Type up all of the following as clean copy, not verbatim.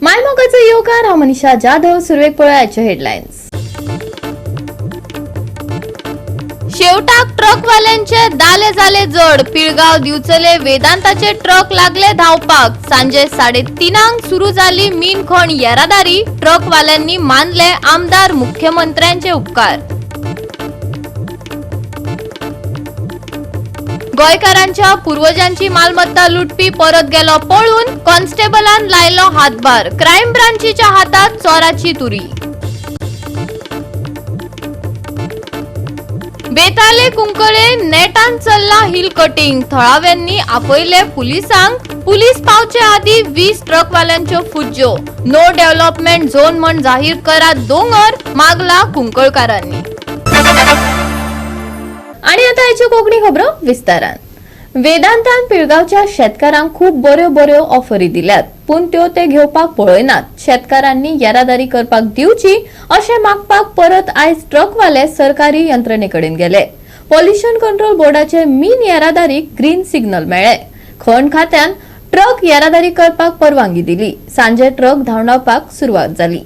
मायमोगाचो येवकार. हांव मनीषा जाधव. सुरवेक पळोवयाच्यो हेडलायन्स. शेवटाक ट्रकवाल्यांचे दाले जाले जड. पिळगाव दिवचले वेदांताचे ट्रक लागले धांवपाक. सांजे 3:30 सुरू झाली मीन खण येरादारी. ट्रकवाल्यांनी मानले आमदार मुख्यमंत्र्यांचे उपकार. गोंयकारांच्या पूर्वजांची मालमत्ता लुटपी परत गेलो पळून. कॉन्स्टेबलान लायलो हातभार. क्रायम ब्रांचीच्या हातात चोराची तुरी. बेताले कुंकळे नेटान चल्ला हिल कटिंग. थळाव्यांनी आपयले पुलिसांक. पुलीस पावचे आदी 20 ट्रकवाल्यांच्यो फुज्ज्यो. नो डेव्हलपमेंट झोन म्हण जाहीर करात दोंगर, मागला कुंकळकारांनी. आणि आता याच्यो कोंकणी खबरो विस्तारान. वेदांतान पिळगांवच्या शेतकारांक खूब बऱ्यो बऱ्यो ऑफरी दिल्यात, पूण त्यो ते घेवपाक पळयनात. शेतकारांनी येरादारी करपाक दिवची अशें मागपाक परत आयज ट्रकवाले सरकारी यंत्रणेकडेन गेले. पॉल्युशन कंट्रोल बोर्डाचे मीन येरादारीक ग्रीन सिग्नल मेळ्ळे. खण खात्यान ट्रक येरादारी करपाक परवानगी दिली. सांजे ट्रक धांवडावपाक सुरवात जाली.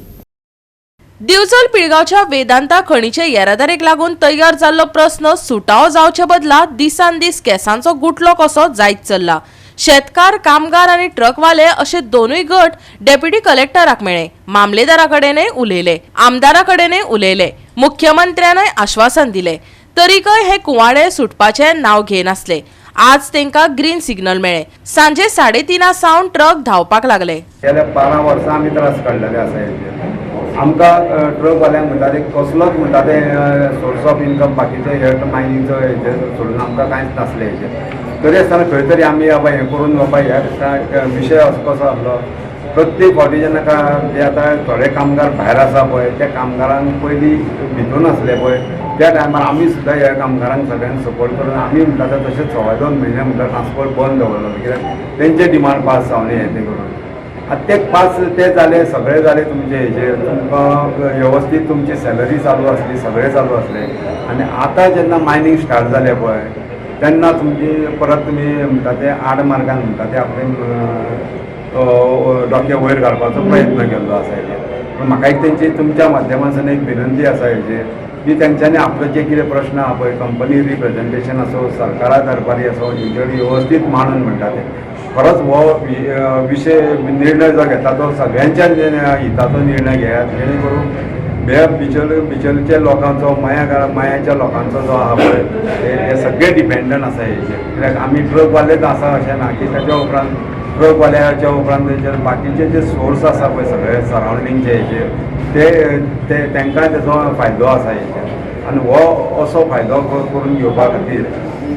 दिवचल पिळगांवच्या वेदांता खणीचे येरादारीक लागून तयार जाल्लो प्रस्न सुटावो जावचे बदला दिसान दीस केसांचो गुटलो कसो जायत चल्ला. शेतकार, कामगार आनी ट्रकवाले अशे दोनूय गट डेप्युटी कलेक्टराक मेळ्ळे. मामलेदारा कडेनय उलयले, आमदारा कडेनय उलयले, मुख्यमंत्र्यानय आश्वासन दिले, तरीकय हे कुवाडे सुटपाचें नांव घेनासले. आज तांकां ग्रीन सिग्नल मेळ्ळे. सांजे 3:30 सावन ट्रक धांवपाक लागले. गेल्या 12 वर्सां आमी त्रास काडलेले आसा हेजेर. आमकां ट्रकवाल्यांक म्हणटा ते कसलोच म्हणटा ते सोर्स ऑफ इन्कम बाकीचे हे मायनींगचो हेजेर सोडून आमकां कांयच नासलें हेजेर. तरी आसतना खंय तरी आमी बाबा हें करून बाबा ह्या विशय असो कसो आसलो, प्रत्येक फावटी जेन्ना का जे आतां थोडे कामगार भायर आसा पळय, त्या कामगारांक पयलीं भितून आसले पळय, त्या टायमार आमी सुद्दां ह्या कामगारांक सगळ्यांक सपोर्ट करून आमी म्हणटा ते तशेंच 2.25 म्हयने म्हणटा ट्रान्सपोर्ट बंद दवरलो, कित्याक तेंचे डिमांड पास जावन हें तें करून. आतां ते पास ते जाले, सगळे जाले तुमचे हेजेर, तुमकां वेवस्थीत तुमची सॅलरी चालू आसली, सगळें चालू आसलें. आनी आतां जेन्ना मायनींग स्टार्ट जालें पळय, तेन्ना तुमची परत तुमी म्हणटा ते आड मार्गान म्हणटा ते आपले डोके वयर घालपाचो प्रयत्न केल्लो आसा हेजेर. पूण म्हाका एक तेंची तुमच्या माध्यमांतल्यान एक विनंती आसा हेजेर की तेंच्यांनी आपलो जे कितें प्रश्न आहा पळय, कंपनी रिप्रेझेंटेशन आसूं, सरकारा दरबारी आसूं, हेजेर वेवस्थीत मांडून म्हणटा ते खरोच हो विशय निर्णय जो घेता तो सगळ्यांच्या हिताचो निर्णय घेयात, जेणे करून हे बिचोलच्या लोकांचो, मया मयाच्या लोकांचो जो आहा पळय, ते हे सगळे डिपेंडंट आसा हेजेर. कित्याक आमी ट्रकवालेच आसा अशें ना की ताच्या उपरांत ट्रकवाल्याच्या उपरांत तेजेर बाकीचे जे सोर्स आसा पळय सगळे सरावंडींगचे हेजेर, ते ते तांकां तेजो फायदो आसा हेजेर. आनी हो असो फायदो करून घेवपा खातीर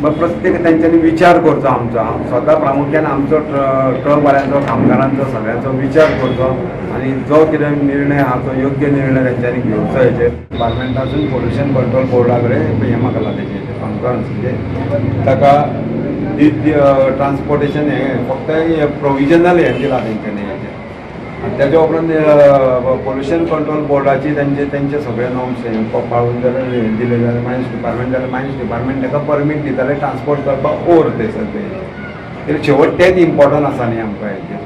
मग प्रत्येक तेंच्यांनी विचार करचो आमचो स्वता, प्रामुख्यान आमचो ट्रकवाल्यांचो, कामगारांचो, सगळ्यांचो विचार करचो आनी जो कितें निर्णय आहा तो योग्य निर्णय तेंच्यांनी घेवचो हेजेर. डिपार्टमेंटासून पोल्युशन कंट्रोल बोर्डा कडेन हें मागलां तेजेर कॉन्फरन्स, म्हणजे ताका ट्रान्सपोर्टेशन हें फक्त प्रोविजनल हें दिलां तेंच्यांनी हेजेर. आनी तेज्या उपरांत पोल्युशन कंट्रोल बोर्डाची तेंचे तेंचे सगळे नॉर्म्स हे पाळून जर हें दिलें जाल्यार मायन्स डिपार्टमेंट, जाल्यार मायन्स डिपार्टमेंट ताका परमीट दिताले ट्रान्सपोर्ट करपाक ओर थंयसर ते. कित्याक शेवट तेच इम्पॉर्टंट आसा न्ही आमकां हेजेर.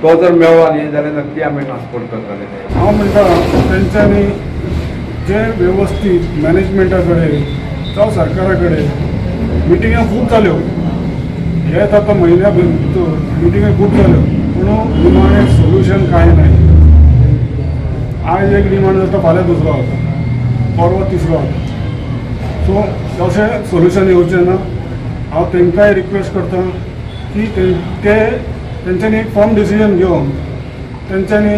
तो जर मेळ्ळो न्ही जाल्यार नक्की आमी ट्रान्सपोर्ट करतले ते. हांव म्हणटा, तेंच्यांनी जे वेवस्थीत मॅनेजमेंटा कडेन जावं सरकारा कडेन मिटिंग्यो खूब जाल्यो. हेच आतां म्हयन्या भितर मिटिंग्यो खूब जाल्यो, पूण निमाणें सोल्युशन कांय ना. आयज एक डिमांड जाता, फाल्यां दुसरो जाता, परवां तिसरो जाता. सो तशें सोल्युशन येवचें ना. हांव तांकांय रिक्वेस्ट करता की ते तेंच्यांनी एक फर्म डिसिजन घेवन तेंच्यांनी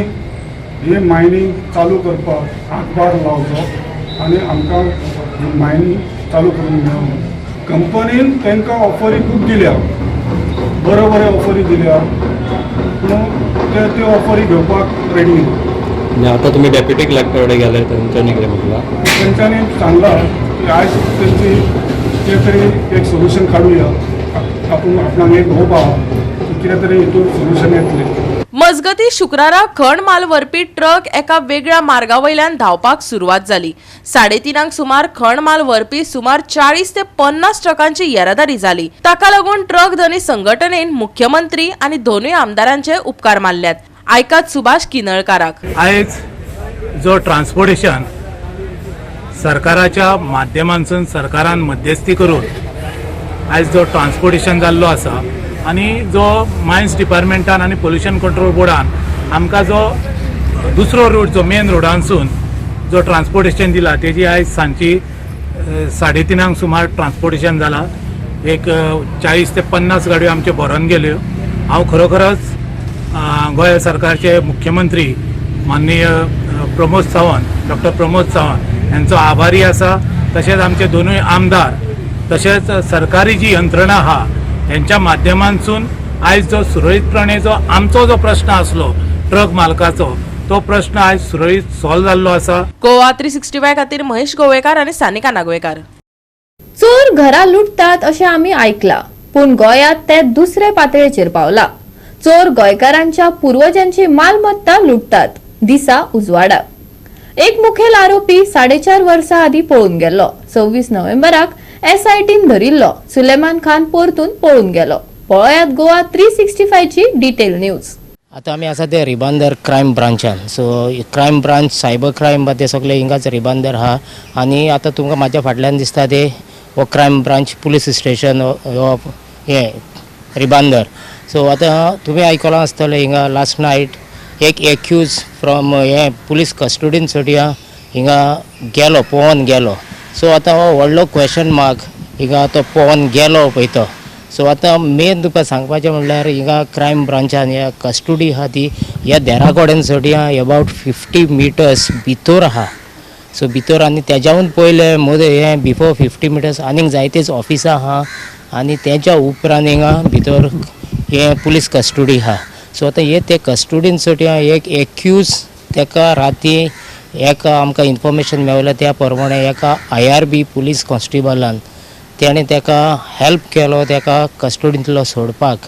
हे मायनींग चालू करपाक हातभार लावचो आनी आमकां ही मायनींग चालू करूंक मेळूं. कंपनीन तांकां ऑफरी खूब दिल्या, बऱ्यो बऱ्यो ऑफरी दिल्या, पूण ते त्यो ऑफरी घेवपाक रेडी ना. म्हणजे आता तुम्ही डेप्युटी कलेक्टर कडेन गेले, तेंच्यांनी कितें म्हटलां? तेंच्यांनी सांगलां की आयज तेंची कितें तरी एक सोल्युशन काडुया, आपूण आपणाक एक होप आहा की कितें तरी हितून सोल्युशन येतलें. मजगती शुक्रारा खण माल व्हरपी ट्रक एका वेगळ्या मार्गा वयल्यान धांवपाक सुरवात जाली. 3:30 सुमार खण माल व्हरपी सुमार 40 ते 50 ट्रकांची येरादारी जाली. ताका लागून ट्रक धनी संघटनेन मुख्यमंत्री आनी दोनूय आमदारांचे उपकार मानल्यात. आयकात सुभाष किनळकाराक. आयज जो ट्रान्सपोर्टेशन सरकाराच्या माध्यमांसून सरकारान मध्यस्थी करून आयज जो ट्रान्सपोर्टेशन जाल्लो आसा आनी जो मायन्स डिपार्टमेंटान आनी पोल्युशन कंट्रोल बोर्डान आमकां जो दुसरो रूट जो मेन रोडांसून जो ट्रान्सपोर्टेशन दिला तेजी आयज सांजची 3:30 सुमार ट्रान्सपोर्टेशन जाला. एक 40 ते 50 गाडयो आमच्यो भरून गेल्यो. हांव खरोखरच गोंय सरकारचे मुख्यमंत्री माननीय प्रमोद सावंत, डॉक्टर प्रमोद सावंत यांचो आभारी आसा. तशेंच आमचे दोनूय आमदार तशेंच सरकारी जी यंत्रणा आहा हेंच्या माध्यमांसून आयज जो सुरळीतपणे जो आमचो जो प्रश्न आसलो ट्रक मालकाचो तो प्रश्न आयज सुरळीत सॉल्व जाल्लो आसा. गोवा 365 खातीर महेश गोवेकार आनी सानिका नागवेकार. चोर घरा लुटतात अशें आमी आयकलां, पूण गोंयांत ते दुसरे पातळेचेर पावला. चोर गोंयकारांच्या पुर्वजांची मालमत्ता लुटतात दिसा उजवाडा. एक मुखेल आरोपी 4.5 वर्सां आदीं पळून गेल्लो. 26 नोव्हेंबराक एसआयटीन धरिल्लो सुलेमान खान परतून पळून गेलो. पळयात गोवा 365 ची डिटेल न्यूज. आतां आमी आसा ते रिबांदर crime ब्रांचान. So crime branch, cyber crime बा ते सगळे हिंगाच रिबांदर आहा. आनी आतां तुमकां म्हाज्या फाटल्यान दिसता ते हो क्रायम ब्रांच पुलीस स्टेशन हो हें रिबांदर. सो आतां तुमी आयकलां आसतलें हिंगा लास्ट नायट एक एक्यूज फ्रॉम हें पुलीस कस्टडीन सोडया हिंगा गेलो, पोवन गेलो. सो आतां हो व्हडलो क्वेशन मार्क हिंगा तो पोवन गेलो पळय तो. सो आतां मेन तुका सांगपाचें म्हणल्यार हिंगा क्रायम ब्रांचान ह्या कस्टडी आहा ती ह्या देरा कडेन सोडया अबावट 50 मिटर्स भितर आहा. सो भितर आनी तेज्याहून पयलें मोदे हें बिफोर 50 मिटर्स आनीक जायतीच ऑफिसां आहा आनी तेज्या उपरांत हिंगा भितर हें पुलीस कस्टडी आहा. सो आतां हे ते कस्टडीन सोडया एक एक्यूज तेका राती एका आमकां इन्फॉर्मेशन मेवलें त्या प्रमाणे एका IRB police कॉन्स्टेबलान तेणें तेका हेल्प केलो तेका कस्टडींतलो सोडपाक.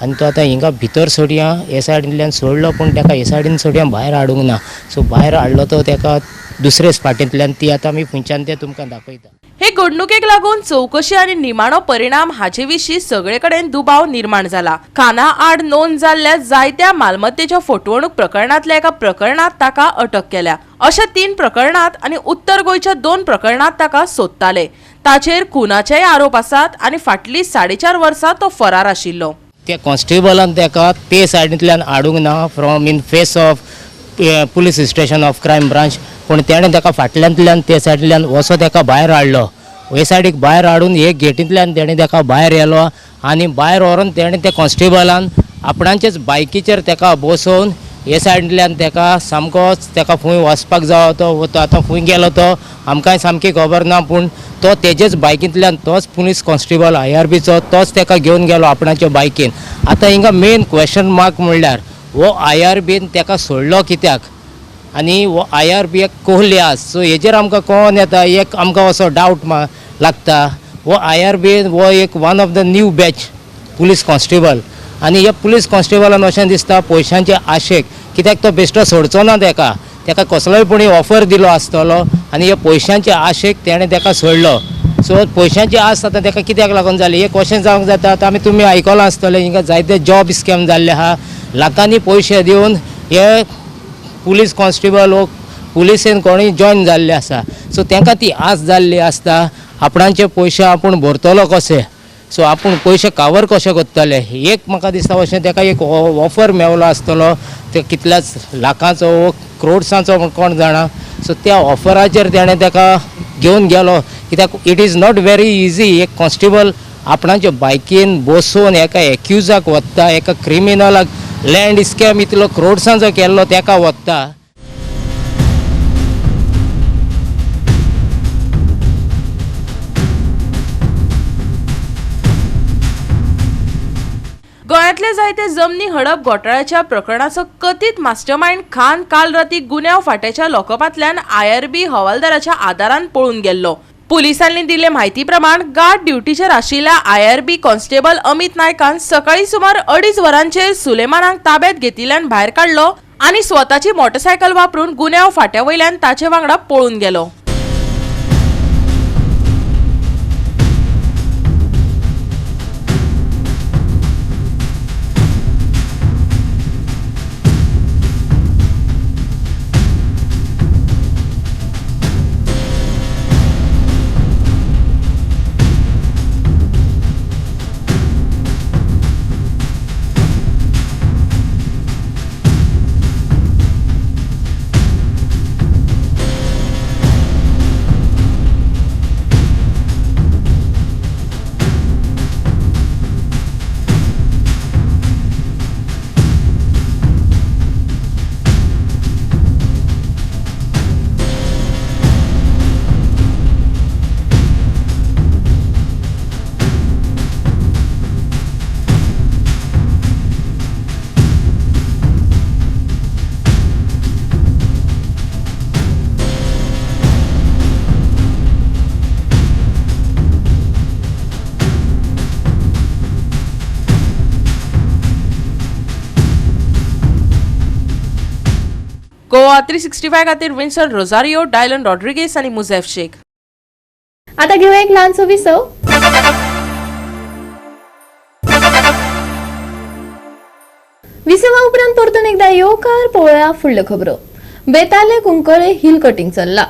आनी तो आतां हिंगा भितर सोडया हे सायडींतल्यान सोडलो, पूण तेका हे सायडीन सोडया भायर हाडूंक ना. सो भायर हाडलो तो तेका दुसरे फाटींतल्यान, ती आतां आमी खंयच्यान ते तुमकां दाखयता. हे घडणुकेक लागून चवकशी आनी निमाणो परिणाम हाचे विशीं सगळे कडेन दुबाव निर्माण जाला. खाना आड नोंद जाल्ल्या जायत्या मालमत्तेच्या फटवणूक प्रकरणांतल्या एका प्रकरणांत ताका अटक केल्या. अशा 3 प्रकरणांत आनी उत्तर गोंयच्या 2 प्रकरणांत ताका सोदताले. ताचेर खुनाचेय आरोप आसात आनी फाटलीं 4.5 वर्सां तो फरार आशिल्लो. त्या कॉन्स्टेबलान तेका ते सायडींतल्यान हाडूंक ना from in face of police station of crime branch, पूण तेणें तेका फाटल्यांतल्यान ते सायडींतल्यान वचो तेका भायर हाडलो. हे सायडीक भायर हाडून हे गेटींतल्यान तेणें तेका भायर येलो आनी भायर व्हरून तेणें त्या कॉन्स्टेबलान आपणाचेच बायकीचेर तेका बसोवन हे सायडींतल्यान तेका सामकोच तेका फूंय वचपाक जावो तो आतां फूंय गेलो तो आमकांय सामकी खबर ना, पूण तो तेजेच बायकींतल्यान तोच पुलीस कॉन्स्टेबल IRBचो तोच तेका घेवन गेलो आपणाच्या बायकीन. आतां हिंगा मेन क्वेशन मार्क म्हणल्यार हो IRBन तेका सोडलो कित्याक आनी हो IRB एक कोहली आस. सो हेजेर आमकां कळोन येता, एक आमकां असो डावट लागता हो IRB हो एक one of the new batch police constable आनी ह्या पुलीस कॉन्स्टेबलान अशें दिसता पयशांचे आशेक, कित्याक तो बेश्टो सोडचो ना तेका, तेका कसलोय पुणी ऑफर दिलो आसतलो आनी ह्या पयशांचे आशेक तेणें तेका सोडलो. सो पयशांची आस आतां तेका कित्याक लागून जाली हे कशें जावंक जाता आतां आमी तुमी आयकलां आसतलें हिंगा जायते जॉब स्कॅम जाल्ले आहा, लाखांनी पयशे दिवन हे पुलीस कॉन्स्टेबल हो पुलिसेन कोणूय जॉयन जाल्ले आसा. सो तेंकां ती आस जाल्ली आसता आपणाचे पयशे आपूण भरतलो कशे, सो आपूण पयशे कावर कशे करतले. एक म्हाका दिसता अशें तेका एक ऑफर मेवलो आसतलो ते कितल्याच लाखांचो वो क्रोड्सांचो कोण जाणा. सो त्या ऑफराचेर तेणें तेका घेवन गेलो, कित्याक it is not very easy एक कॉन्स्टेबल आपणाच्या बायकीन बसोवन एका एक्युजाक वता, एका क्रिमिनलाक लँड स्कॅम इतलो क्रोड्सांचो केल्लो तेका वता. गोंयांतले जायते जमनी हडप घोटाळ्याच्या प्रकरणाचो कथीत मास्टरमाइंड खान काल राती गुन्यांव फांट्याच्या लॉकअपांतल्यान IRB हवालदाराच्या आदारान पळून गेल्लो. पुलिसांनी दिल्ले म्हायती प्रमाण गार्ड ड्युटीचेर आशिल्ल्या आयआरबी कॉन्स्टेबल अमित नायकान सकाळी सुमार 2.5 वरांचेर सुलेमानाक ताब्यात घेतिल्ल्यान भायर काडलो आनी स्वताची मोटरसायकल वापरून गुन्यांव फाट्या वयल्यान ताचे वांगडा पळून गेलो. गोवा 365 खातीर विन्सन रोजारियो, डायलन रॉड्रिगेस आनी मुझेफ शेख. आता घेऊया एक ल्हानसो विसव. विसवा उपरांत परतून एकदा येवकार पळोवया फुडल्यो खबरो. बेताले कुंकळे हिल कटिंग चल्ला.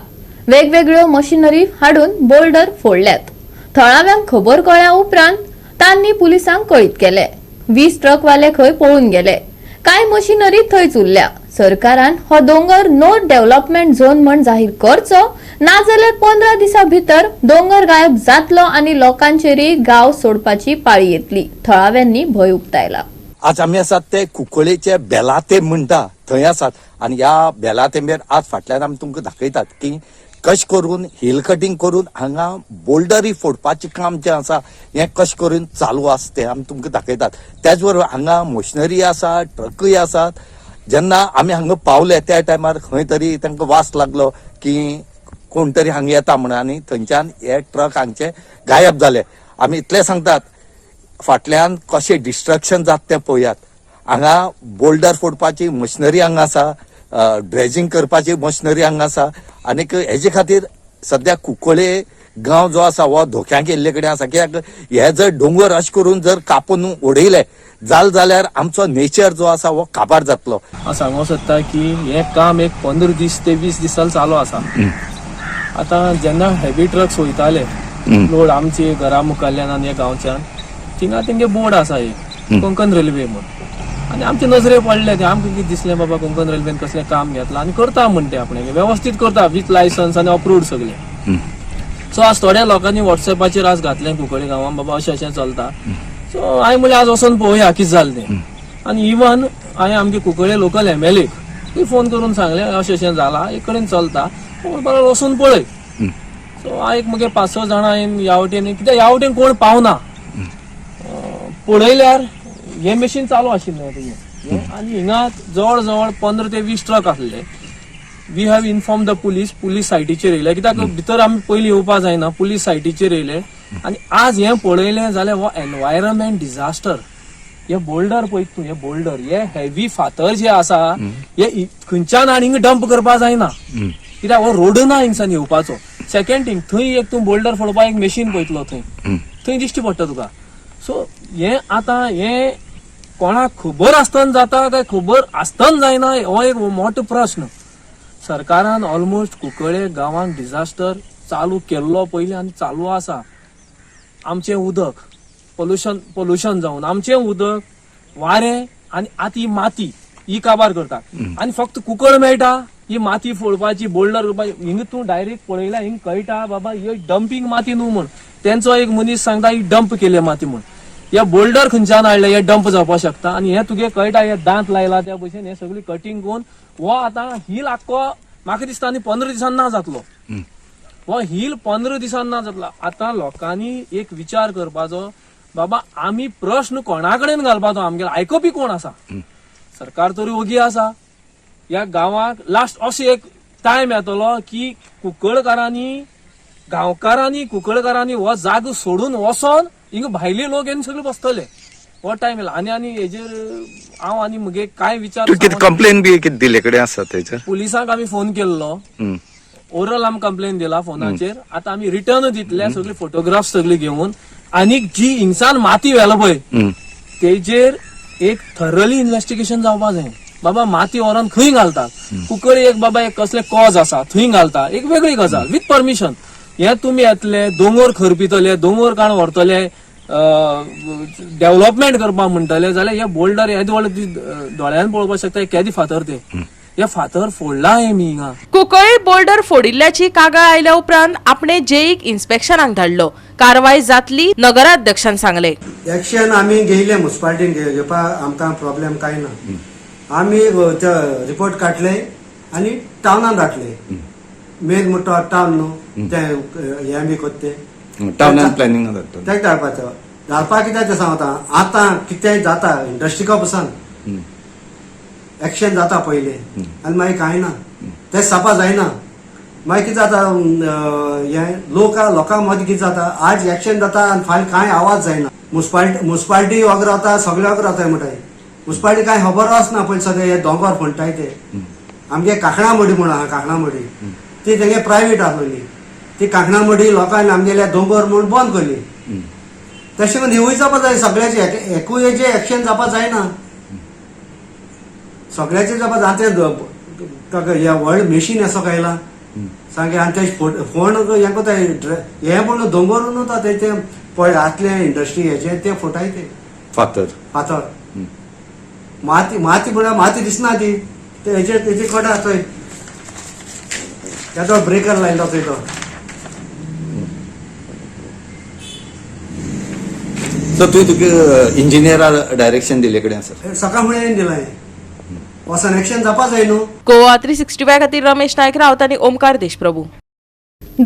वेगवेगळ्यो मशिनरी हाडून बोल्डर फोडल्यात. थळाव्यांक खबर कळ्ळ्या उपरांत तांणी पुलिसांक कळीत केले. 20 ट्रकवाले खंय पळून गेले. कांय मशिनरी थंयच उरल्या. सरकारान हो दोंगर नो डेव्हलपमेंट झोन म्हण जाहीर करचो, नाजाल्यार 15 दिसां भितर दोंगर गायब जातलो आनी लोकांचेरय गांव सोडपाची पाळी येतली, थळाव्यांनी भंय उक्तायला. आज आमी आसात ते कुंकळेचे बेलातेंब म्हणटा थंय आसात आनी ह्या बेलातेंबेर आज फाटल्यान आमी तुमकां दाखयतात की कशें करून हिल कटिंग करून हांगा बोल्डरी फोडपाचें काम जें आसा हें कशें करून चालू आसा तें आमी तुमकां दाखयतात. त्याच बरोबर हांगा मशिनरी आसा, ट्रकूय आसात. जेन्ना आमी हांगा पावले त्या टायमार खंय तरी तांकां वास लागलो की कोण तरी हांगा येता म्हणून आनी थंयच्यान हे ट्रक हांगचे गायब जाले. आमी इतलें सांगतात, फाटल्यान कशें डिस्ट्रक्शन जाता तें पळयात. हांगा बोल्डर फोडपाची मशिनरी हांगा आसा, ड्रेजिंग करपाची मशिनरी हांगा आसा आनीक हेजे खातीर सद्या कुंकळे गांव जो आसा हो धोक्याक येयल्ले कडेन आसा. कित्याक हे जर दोंगर अशें करून जर कापून उडयले जाल जाल्यार आमचो नेचर जो आसा हो काबार जातलो. हांव सांगूंक सोदता की हें काम एक 15 दीस ते 20 दीस चालू आसा. आतां जेन्ना हेवी ट्रक्स वयताले लोड आमचे घरा मुखाल्ल्यान आनी ह्या गांवच्यान, थिंगा तेंगे बोर्ड आसा एक कोंकण रेल्वे म्हूण, आनी आमचे नजरे पडले ते. आमकां कितें दिसलें बाबा कोंकण रेल्वेन कसलें काम घेतलां आनी करता म्हण ते आपणे वेवस्थीत करता विथ लायसन्स आनी अप्रूव्ड सगळें. सो आज थोड्या लोकांनी वॉट्सएपाचेर आज घातलें कुंकळी गांवान बाबा अशें अशें चलता. सो हांवें म्हणलें आज वचोन पळोवया कितें जालें तें. आनी इवन हांवें आमगे कुंकळे लोकल एमएलएक फोन करून सांगलें अशें अशें जालां, एक कडेन चलता, बरें वचून पळय. सो हांव एक मगे 5-6 जाणां हांवें ह्या वटेन, कित्याक ह्या वटेन कोण पावना, पळयल्यार हें मशीन चालू आशिल्लें तुजें आनी हिंगा जवळ जवळ 15 ते 20 ट्रक आसले. We have inform the police, police सायटीचेर येयले कित्याक भितर आमी पयलीं येवपा जायना, पुलीस सायटीचेर येयले. आनी आज हें पळयलें जाल्यार हो एनवायरमेंट डिझास्टर. हे बोल्डर पळयत तूं, हे बोल्डर हे हेवी फातर जे आसा हे खंयच्यान आनी हिंगा डंप करपा जायना कित्याक हो रोड ना हिंगसान येवपाचो. सेकंड थिंग, थंय एक तूं बोल्डर फोडपाक एक मशीन पळयतलो, थंय थंय दिश्टी पडटा तुका. सो हें आतां हें कोणाक खबर आसतना जाता काय खबर आसतना जायना हो एक मोठो प्रस्न. सरकारान ऑलमोस्ट कुंकळे गांवांत डिझास्टर चालू केल्लो पयलीं आनी चालू आसा. आमचें उदक पोल्युशन जावन आमचें उदक, वारें आनी आतां ही माती ही काबार करता. आनी फक्त कुंकळ मेळटा ही माती फोडपाची, बोल्डर करपाची. हिंगा तूं डायरेक्ट पळयल्यार हिंगा कळटा बाबा ही डंपींग माती न्हू म्हूण. तेंचो एक मनीस सांगता ही डंप केली माती म्हूण. हे बोल्डर खंयच्यान हाडले हे डंप जावपाक शकता. आनी हे तुगे कळटा हे दांत लायला त्या भशेन हे सगळी कटिंग करून हो आतां हिल आख्खो म्हाका दिसता आनी 15 दिसान ना जातलो. हो हिल 15 दिसान ना जातलो. आतां लोकांनी एक विचार करपाचो बाबा आमी प्रश्न कोणा कडेन घालपाचो, आमगेलो आयकुपी कोण आसा? सरकार तरी ओगी आसा. ह्या गांवाक लास्ट असो एक टायम येतलो की कुंकळकारांनी गांवकारांनी कुंकळकारांनी हो जागो सोडून वचोन हिंगा भायले लोक येवन सगळे बसतले. हो टायम येयला. आनी आनी हेजेर हांव आनी म्हगे कांय विचार तूं कितें कंप्लेन बी कितें दिल्ले कडेन आसा तेचेर? पुलिसांक आमी फोन केल्लो, ओरल आमी कंप्लेन दिला फोनाचेर. आतां आमी रिटर्न दितले सगळे फोटोग्राफ सगळे घेवन. आनी जी हिंगसान माती व्हेला पळय तेजेर एक थरली इन्व्हेस्टिगेशन जावपा जाय. बाबा माती व्हरोन खंय घालतात? कुंकळी एक बाबा एक कसले कॉज आसा थंय घालता, एक वेगळी गजाल विथ परमिशन. हे तुमी येतले दोंगर खरपितले, दोंगर काण व्हरतले, डेव्हलपमेंट करपाक म्हणटले जाल्यार हे बोल्डर हे दोळ्यान पळोवपाक शकता. केदी फातर ते, हे फातर फोडला आमी हिंगा. कुंकळ्ळी बोल्डर फोडिल्ल्याची कागाळ आयल्या उपरांत आपणे जेईक इन्स्पेक्शनाक धाडलो. कारवाय जातली, नगराध्यक्षान सांगले. एक्शन आमी घेयले, मुन्सिपालिटीन घेवपाक आमकां प्रॉब्लेम कांय ना. आमी रिपोर्ट काडले आनी टावनान धाडले. मेन म्हणटा टावन न्हू ते हें बी कोत्ता ते टावनान प्लॅनिंग धाडटा तेक धाडपाचो. धाडपाक कित्याक तें सांगता, आतां कितेंय जाता इंडस्ट्रीका पसून एक्शन जाता पयलें आनी मागीर कांय ना, तें सापा जायना. मागीर कितें जाता, हें लोक लोकां मदीं कितें जाता, आज एक्शन जाता आनी फाल्यां कांय आवाज जायना. मुन्सिपालिटी वगैरे रावता, सगळे वगैरे रावताय म्हणटाय. मुन्सिपालिटी कांय खबर आसना. पयलीं सगळे हे दोंगर फोंडटाय ते आमगे कांकणामडी म्हूण आहा, कांकणामडी ती तेंगे प्रायवेट आसलेली. ती कांकणामडी लोकांनी आमगेल्या दोंगर म्हूण बंद केली. तशें करून हिवूय जावपा जाय सगळ्याचे, एकूय हेजे एक्शन जावपा जायना, सगळ्याचे जावपा जाय. आतां हे व्हड मेशीन आसा कायला सामकें, आनी ते फोण हें कोताय हें पूण दोंगर न्हू ते पळय आतलें इंडस्ट्री हेजें ते फोटाय ते फातर फातर माती माती म्हळ्यार माती दिसना ती. ते हेजे तेजे कडेन थंय तेजो ब्रेकर लायलो थंय तो. सो तुवें तुका इंजिनियरा डायरेक्शन दिल्ले कडेन आसा? सकाळ फुडें दिलां, वचोन एक्शन जावपा जाय न्हू. गोवा 365 खातीर रमेश नायक रावत आनी Omkar Deshprabhu.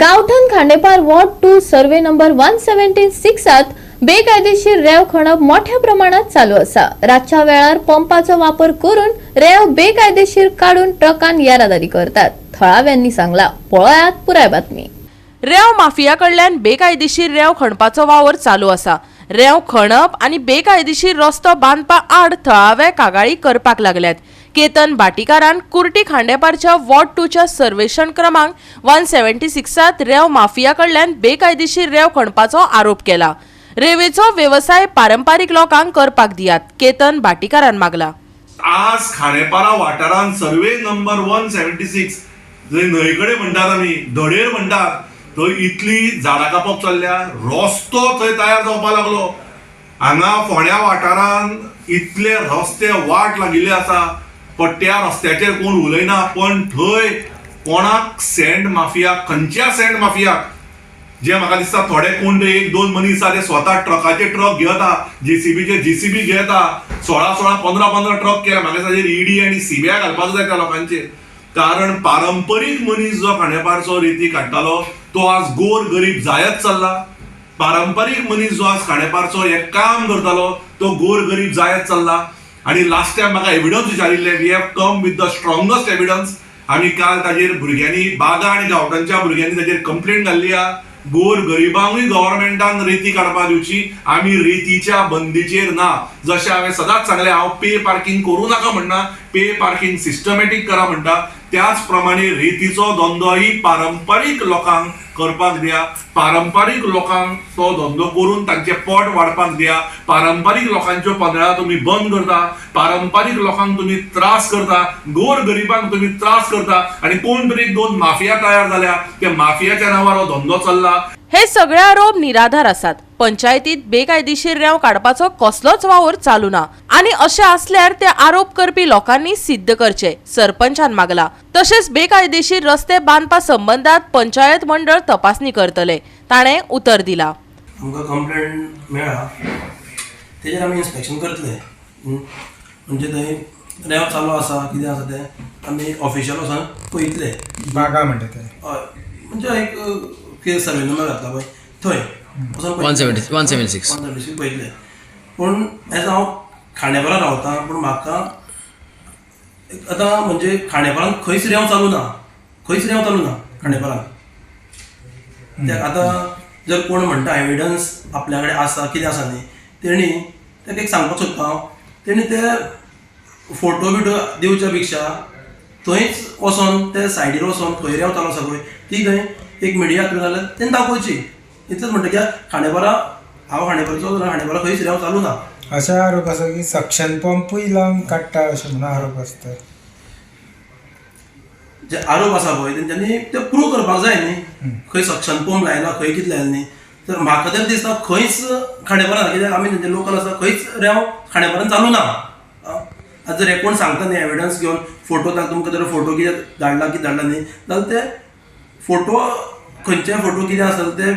Gaothan Khandepar ward 2 survey number 176 बेकायदेशीर रेंव खणप मोठ्या प्रमाणात चालू आसा. रातच्या वेळार पंपाचो वापर करून रेंव बेकायदेशीर काडून ट्रकान येरादारी करतात, थळाव्यांनी सांगला. पळयात पुराय बातमी. रेंव माफिया कडल्यान बेकायदेशीर रेंव खणपाचो वावर चालू आसा. रेंव खणप आनी बेकायदेशीर रस्तो बांदपा आड थळावे कागाळी करपाक लागल्यात. केतन भाटीकारान कुर्टी खांडेपारच्या वॉर्ड 2च्या सर्वेक्षण क्रमांक 176 रेंव माफिया कडल्यान बेकायदेशीर रेंव खणपाचो आरोप केला. रेंवेचो वेवसाय पारंपारीक लोकांक करपाक दियात, केतन भाटीकारान मागला. आज खांडेपारा वाठारांत सर्वे नंबर 176 जंय न्हंय कडेन म्हणटात आमी, धडेर म्हणटात, थंय इतली झाडां कापप चल्ल्या, रस्तो थंय तयार जावपाक लागलो. हांगा फोंड्या वाठारांत इतले रस्ते वाट लागिल्ले आसा, पण त्या रस्त्याचेर कोण उलयना. पण थंय कोणाक सँड माफिया, खंयच्या सँड माफियाक, जे म्हाका दिसता थोडे कोण तरी एक दोन मनीस आसा ते स्वता ट्रकाचे ट्रक घेता, जेसीबीचे जेसीबी घेता, 16 16 15 15 ट्रक केले. म्हाका दिसता ईडी आनी सीबीआय घालपाक जाय त्या लोकांचेर. कारण पारंपरीक मनीस जो खांडेपारचो रेती काडटालो तो आज गोर गरीब जायत चल्ला. पारंपरीक मनीस जो आज खांडेपारचो हें काम करतालो तो गोर गरीब जायत चल्ला. आनी लास्ट टायम म्हाका evidence विचारिल्ले, we have come with the strongest evidence. आमी काल ताजेर भुरग्यांनी, बागा आनी गांवठांच्या भुरग्यांनी ताजेर कंप्लेंट घाल्ली आहा. गोर गरिबांकूय गव्हर्मेंटान रेती काडपाक दिवची. आमी रेतीच्या बंदीचेर ना. जशें हांवें सदांच सांगलें, हांव पे पार्किंग करूं नाका म्हणना, पे पार्किंग सिस्टमॅटीक करा म्हणटा. त्याच प्रमाणे रेतीचो धंदोय पारंपारीक लोकांक करपाक दिया. पारंपारीक लोकांक तो धंदो करून तांचें पोट वाडपाक दिया. पारंपारीक लोकांच्यो पंदरा तुमी बंद करता, पारंपारीक लोकांक तुमी त्रास करता, गोर गरिबांक तुमी त्रास करता आनी कोण तरी दोन माफिया तयार जाल्या, त्या माफियाच्या नांवार हो धंदो चल्ला. हे सगळे आरोप निराधार आसात. पंचायतीत बेकायदेशीर रेंव काडपाचो कसलोच वावर चालू ना आनी अशें आसल्यार ते आरोप करपी लोकांनी सिद्ध करचे, सरपंचान मागला. तशेंच बेकायदेशीर रस्ते बांदपा संबंदात पंचायत मंडळ तपासणी करतले, ताणें उतर दिला. आमकां कंप्लेंट मेळ्ळा तेजेर आमी इन्स्पेक्शन करतले. म्हणजे थंय रेंव चालू आसा कितें आसा तें आमी ऑफिशियल वचोन पळयतले. बागा म्हणटा ते? हय, म्हणजे एक कितें सर्वे नंबर घातला पळय थंय वचोन 176. 176 पळयतले. पूण एज हांव खांडेपारा रावता, पूण म्हाका आतां म्हणजे खांडेपारान खंयच रेंव चालू ना, खंयच रेंव चालू ना खांडेपारान. ते आतां जर कोण म्हणटा एविडन्स आपल्या कडेन आसा कितें आसा न्ही, तेणी ताका एक सांगपाक सोदता हांव, तेणी ते फोटो बिटो दिवच्या पेक्षा थंयच वचोन ते सायडीर वचोन खंय रेंव चालू आसा पळय ती थंय एक मिडिया थ्रू जाल्यार तेणी दाखोवची. इतलेंच म्हणटा कित्याक खांडेपारा हांव खांडेपारचो जाल्यार खांडेपारा खंयच रेंव चालू ना. अशे आरोप आसा की सक्शन पंपूय लावन काडटा अशें म्हणून आरोप आसता. जे आरोप आसा पळय तेंच्यांनी ते प्रूव करपाक जाय न्ही, खंय सक्शन पंप लायला खंय कितें लायला न्ही. तर म्हाका तरी दिसता खंयच खांडेपारान, कित्याक आमी तेंचे लोकल आसा, खंयच रेंव खांडेपारान चालू ना. आतां जर हे कोण सांगता न्ही एविडन्स घेवन फोटो तुमकां जर फोटो कितें धाडला कितें धाडला न्ही जाल्यार ते फोटो खंयचे फोटो कितें आसता ते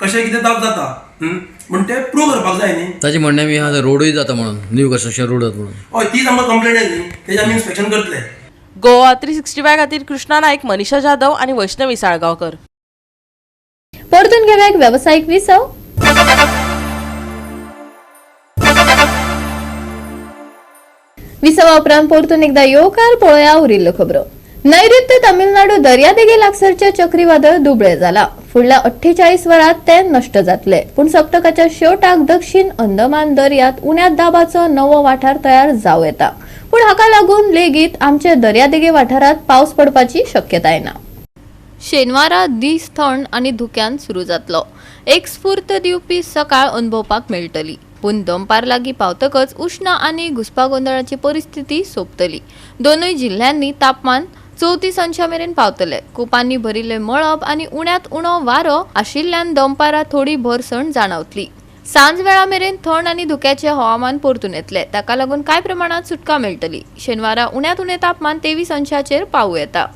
कशें कितें दाब जाता म्हण ते प्रूव करपाक जाय न्ही. ताचें म्हणणें बी आहा रोडूय जाता म्हणून, न्यू कन्स्ट्रक्शन रोड जाता म्हणून. हय, तीच आमकां कंप्लेन येयली न्ही, तेजें आमी इन्स्पेक्शन करतले. गोवा 365 खातीर कृष्णा नायक, मनीषा जाधव आनी वैष्णवी साळगांवकर. परतून घेवया एक वेवसायीक विसव. विसवा उपरांत परतून एकदा येवकार पळोवया उरिल्ल्यो खबरो. नैऋत्य तमिळनाडू दर्यादेगे लागसरचे चक्रीवादळ दुबळे जाला. फुडल्या 48 वरांत ते नश्ट जातले, पूण सप्तकाच्या शेवटाक दक्षिण अंदमान दर्यांत उण्या दाबाचो नवो वाठार तयार जावं येता. पूण हाका लागून लेगीत आमचे दर्यादेगे वाठारांत पावस पडपाची शक्यताय ना. शेनवारा दीस थंड आनी धुक्यान सुरू जातलो. एक स्फूर्त दिवपी सकाळ अनुभवपाक मेळटली, पूण दनपार लागीं पावतकच उश्ण आनी घुस्पागोंदळाची परिस्थिती सोंपतली. दोनूय जिल्ल्यांनी तापमान 34 अंशां मेरेन पावतले. कुपांनी भरिल्ले मळब आनी उण्यांत उणो वारो आशिल्ल्यान दनपारां थोडी भरसण जाणवतली. सांजवेळा मेरेन थंड आनी धुक्याचे हवामान परतून येतले, ताका लागून कांय प्रमाणांत सुटका मेळटली. शेनवारा उण्यांत उणें तापमान 23 अंशाचेर पावूं येता.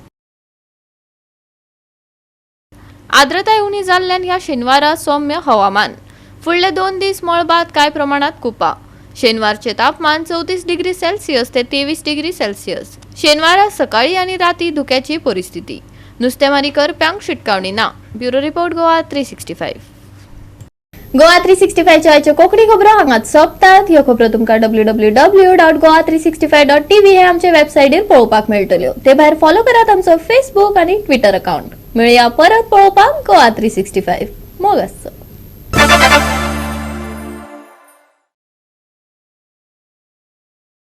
आर्द्रताय उणी जाल्ल्यान ह्या शेनवारा सौम्य हवामान. फुडले 2 दीस मळबांत कांय प्रमाणांत कुपां. शेनवारचें तापमान 34 डिग्री सेल्सियस ते 23 डिग्री सेल्सियस. शेनवारा सकाळी आनी राती धुक्याची परिस्थिती. नुस्तेमारी करप्यांक शिटकावणी ना. Bureau report, Goa 365. Goa 365च्या आयच्यो कोंकणी खबरो हांगाच सोंपतात. ह्यो खबरो तुमकां www.goa365.tv हे आमचे वेबसायटीर पळोवपाक मेळटल्यो. ते भायर फॉलो करात आमचो फेसबूक आनी ट्विटर अकाउंट. मेळया परत पळोवपाक गोवा 365. मोग आसचो.